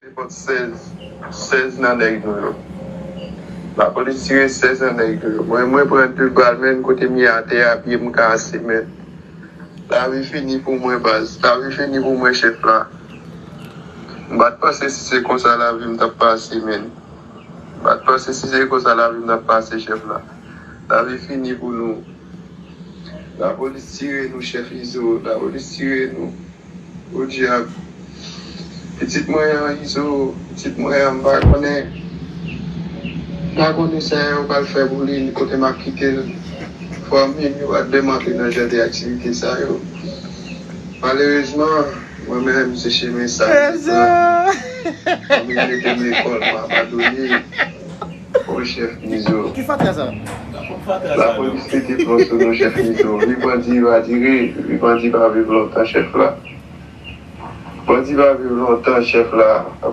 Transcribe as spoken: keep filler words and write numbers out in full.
Nenpòt sèz, sèz nan nèg nou yo. Lapolis tire sèz nan nèg nou yo. Mwen, mwen pran de bal, men kote m ye atè a, pye m kase, men. Lavi fini pou mwen, baz. Lavi fini pou mwen, chèf la. M pa t panse si se konsa lavi m t ap pase, men. M pa t panse si se konsa lavi m t ap pase, chèf la. Lavi fini pou nou. Lapolis tire nou, chèf Izo. Lapolis tire nou. O dyab. Pitit mwen an, Izo, pitit mwen an, m pa konnen. M pa konnen sa yo pral fè pou li, kote m ap kite l. Fanmi m yo pa t vle m antre nan jan de aktivite sa yo. Malerezman, mwen menm, se chemen sa m te pran. Fanmi m mete m lekòl, m abandone. O chèf Izo. Ki fatra sa? Lapolis pete plon sou nou, chèf Izo. Wi, bandi va dire. Wi, bandi va viv lontan, chèf la. Bandi va viv lontan, chèf la.